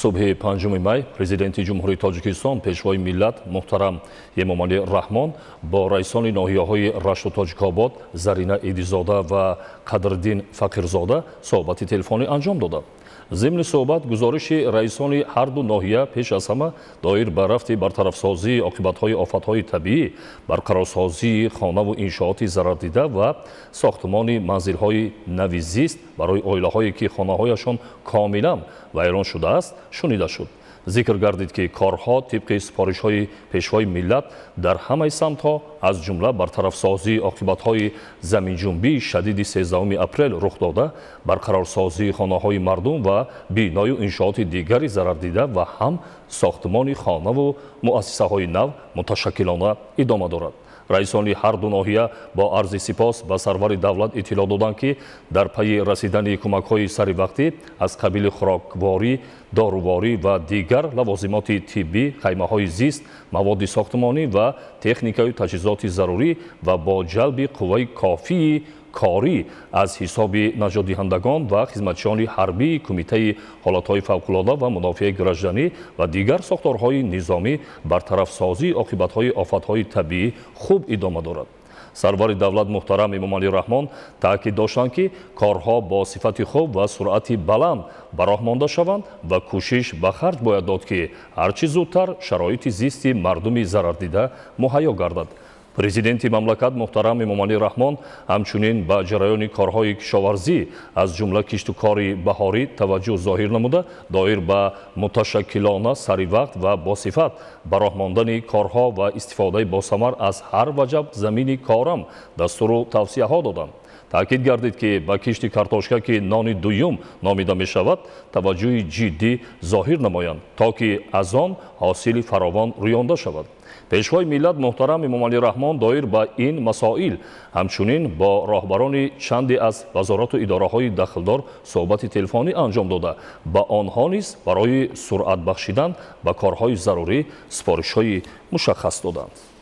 Субҳи 5 май Президенти Ҷумҳурии Тоҷикистон, Пешвои миллат муҳтарам Эмомалӣ Раҳмон бо раисони ноҳияҳои Рашту Тоҷикобод Зарина Идизода ва Қадриддин Фақирзода суҳбати телефонӣ анҷом доданд. Зимни суҳбат гузориши раисони ҳар ду ноҳия пеш аз ҳама доир ба рафти бартарафсозии оқибатҳои офатҳои табиӣ, барқарорсозии хонаву иншооти зарардида ва сохтмони манзилҳои нави зист барои оилаҳое, ки хонаҳояшон комилан вайрон шудааст, шунида шуд. Зикр гардид, ки корҳо тибқи супоришҳои Пешвои миллат дар ҳамаи самтҳо, аз ҷумла бартарафсозии оқибатҳои заминҷунбии шадиди 13 апрел рух дода, барқарорсозии хонаҳои мардум ва биною иншооти дигари зарардида ва ҳам сохтмони хонаву муассисаҳои нав муташаккилона идома дорад. Раисони ҳар ду ноҳия бо арзи сипос ба сарвари давлат иттилоъ доданд, ки дар пайи расидани кӯмакҳои саривақтӣ аз қабили хӯрокворӣ, доруворӣ ва дигар лавозимоти тиббӣ, хаймаҳои зист, маводи сохтмонӣ ва техникаю таҷҳизоти зарурӣ ва бо ҷалби қувваи кофии корӣ аз ҳисоби наҷотдиҳандагон ва хизматчиёни ҳарбии Кумитаи ҳолатҳои фавқулода ва мудофиаи гражданӣ ва дигар сохторҳои низомӣ бартарафсозии оқибатҳои офатҳои табиӣ хуб идома дорад. Сарвари давлат муҳтарам Эмомалӣ Раҳмон таъкид доштанд, ки корҳо бо сифати хуб ва суръати баланд ба роҳ монда шаванд ва кӯшиш ба харҷ бояд дод, ки ҳарчи зудтар шароити зисти мардуми зарардида муҳайё гардад. Президенти мамлакат муҳтарам Эмомалӣ Раҳмон ҳамчунин ба ҷараёни корҳои кишоварзӣ, аз ҷумла киштукори баҳорӣ таваҷҷӯҳ зоҳир намуда, доир ба муташаккилона, саривақт ва босифат ба роҳ мондани корҳо ва истифодаи босамар аз ҳар ваҷаб замини корам дастуру тавсияҳо доданд. Таъкид гардид, ки ба кишти картошка, ки нони дуюм номида мешавад, таваҷҷӯҳи ҷиддӣ зоҳир намоянд, то ки аз он ҳосили фаровон рӯёнда шавад. Пешвои миллат муҳтарам Эмомалӣ Раҳмон доир ба ин масоил ҳамчунин бо роҳбарони чанде аз вазорату идораҳои дахлдор суҳбати телефонӣ анҷом дода, ба онҳо низ барои суръат бахшидан ба корҳои зарурӣ супоришҳои мушаххас доданд.